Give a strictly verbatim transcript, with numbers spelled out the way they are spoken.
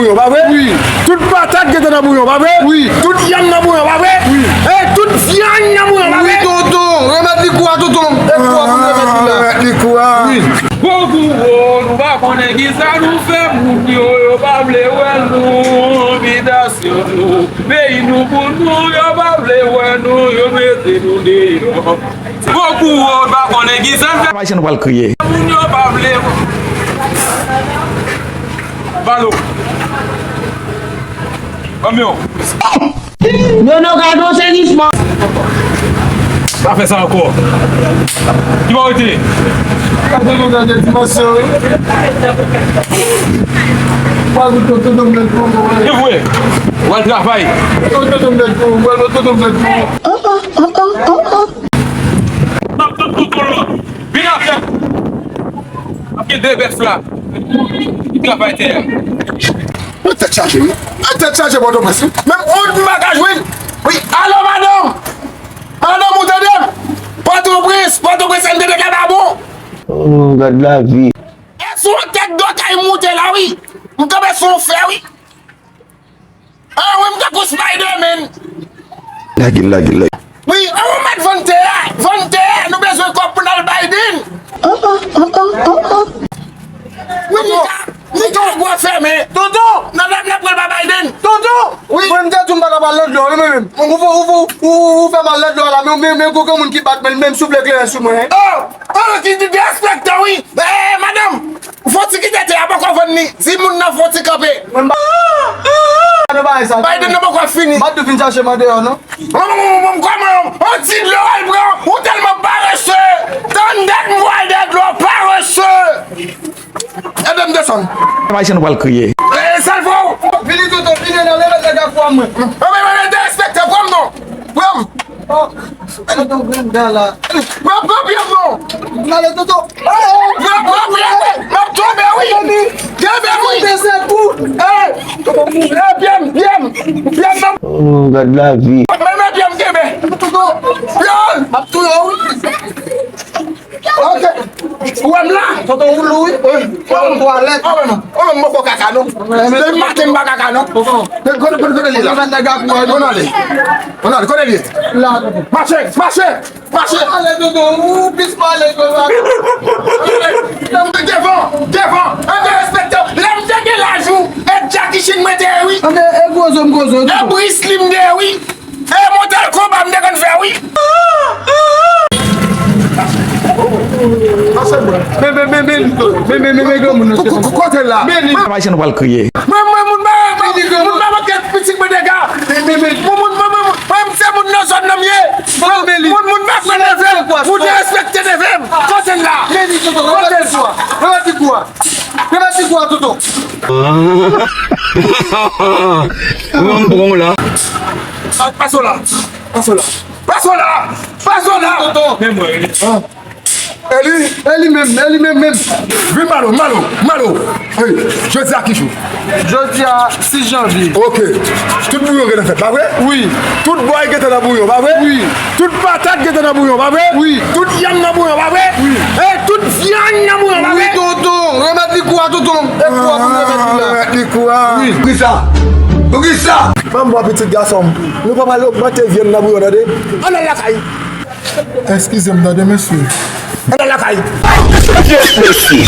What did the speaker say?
Yo, pa vre? Wi. Tout patat gentan nan bouyon, pa vre? Wi. Tout yanm nan bouyon, pa vre? Wi. E tout vyann nan bouyon, pa vre? Wi, tonton. Remèt li kou a, tonton. E kou a pou remèt li la. Remèt li kou a. Wi. Gwo gouwon, nou pa konnen kisa nou fè moun yo, yo pa vle wè nou, bitasyon nou, peyi nou pou nou, yo pa vle wè nou, yo mete nou deyò. Gwo gouwon, nou pa konnen kisa n fè. Ayisyen nou pral kriye. Moun yo pa vle. Balo. Anmyon. Nono gade yon sezisman. Pa fè sa ankò. Ki ba w rete? Gade nou gade dimansyon, wi. Pa goute tout moun pou mwen. E vre. W al travay. Tout moun pou mwen, tout moun pou mwen. M ap tann tout moun. Vin avè m. M ap gen de bèf la. Ki travay tè a. Mwen tèt chaje, wi. Mwen tèt chaje Pòtoprens, wi. Menm moun m pa ka jwenn. Wi, alo, madanm. Madanm, ou tande m? Pòtoprens, Pòtoprens, N P P K pa bon. Oh, gad lavi. E sou yon tèt dòkay moute la, wi. M kanpe sou yon fè, wi. Ah, wi, m tankou Spider-Man. Lage l, lage l, lage l. Wi, an ou mèt vann tè a, vann tè a, nou bezwen kòb pou n al Biden. Wi, Nika, Nika gwo fèmen. Tonton! Nan lè m nan pral ba Biden. Tonton! Wi. Mwen, m te di w m pa ka pral nan dlo a, wi, mwen menm. Ou, ou, ou, ou, ou fè mal nan dlo a la, men, men, men, gon moun ki bat mwen, menm soufle kleren sou mwen, hein. Oh! Oh, ki derespektan, wi. Eh, madanm, fò ti kite tè a poko vann li. Di moun nan fò ti kanpe. Mwen ba. Gade bagay sa. Biden nan poko fini. Bat tou vin chache m andeyò, non? Mwen, mwen, mwen, mwen, kòman, on ti dlo al pran, ou tèlman parese. Tann dèt m pral dèt dlo, parese. Ede m desann. Ayisyen nou pral kriye. Eh, sèl fwa ou. Vini, tonton, vini, nan leve nèg ak fwa mwen. Mwen, mwen, mwen, derespektan, pran m non. Pran m. Oh, tonton Brenda la. Pran, pran pye m non. N ale, tonton. Pran, pran pye m. M ap tonbe, wi. Kenbe, wi. Desè kou. Eh, eh, pye m, pye m. Pye m nan. Oh, gad lavi. Men, men pye m kenbe. Tonton. Pye m. M ap touye w, wi. Ok. Ou wè m la? Tonton ou lou, wi. Wi. Ou wè m twalèt. Ou wè m, ou wè m poko kaka, non. Depi maten m pa kaka, non. Kote, kote, kote li la? Ann ale. Ann ale, kote li ye? La, tonton. Mache, mache, mache. Ale, tonton, ou plis pale ke sa. Devan, devan. Ann derespekte. Lè m te gen laj ou, e Jackie Chan mwen te ye, wi. Ann, e gwo zo m gwo zo, tonton. E Bruce Lee m te ye, wi. E Mortal Kombat m te konn fè, wi. Men, men, men, men, men, men, men, men, granmoun nan, se konsa. Kote la? Men li. Ayisyen nou pral kriye. Mwen, mwen, moun pa, moun pa manke pitit mwen dega. Men, men, men. Moun, moun, mwen, mwen, mwen, se moun nan zòn nan m ye. Men li. Moun, moun pa fè neve m. Ou derespekte neve m. Kote la? Men li, tonton. Kote l? Remèt li kou a. Remèt li kou a, tonton. Ou menm pran w la. Pa, pase w la. Pase w la. Pase w la. Pase w la. Tonton. Men mwen. E li? E li menm, e li menm, menm. Vin, Malo, Malo, Malo. Hey, jodi a ki jou? Jodi a sis janvye. Ok. Tout bouyon gentan fèt, pa vre? Wi. Tout bway gentan nan bouyon, pa vre? Wi. Tout patat gentan nan bouyon, pa vre? Wi. Tout yanm nan bouyon, pa vre? Wi. E tout vyann nan bouyon, pa vre? Wi, tonton. Remèt li kou a, tonton. E kou a pou remèt li la. Remèt li kou a. Wi. Poukisa? Poukisa? Ban m bò, pitit gason m. Nou pa pral ogmante vyann nan bouyon, tande? Ann al lakay. Eskize m, tande, mesye. Ann al lakay. Yes, mesye.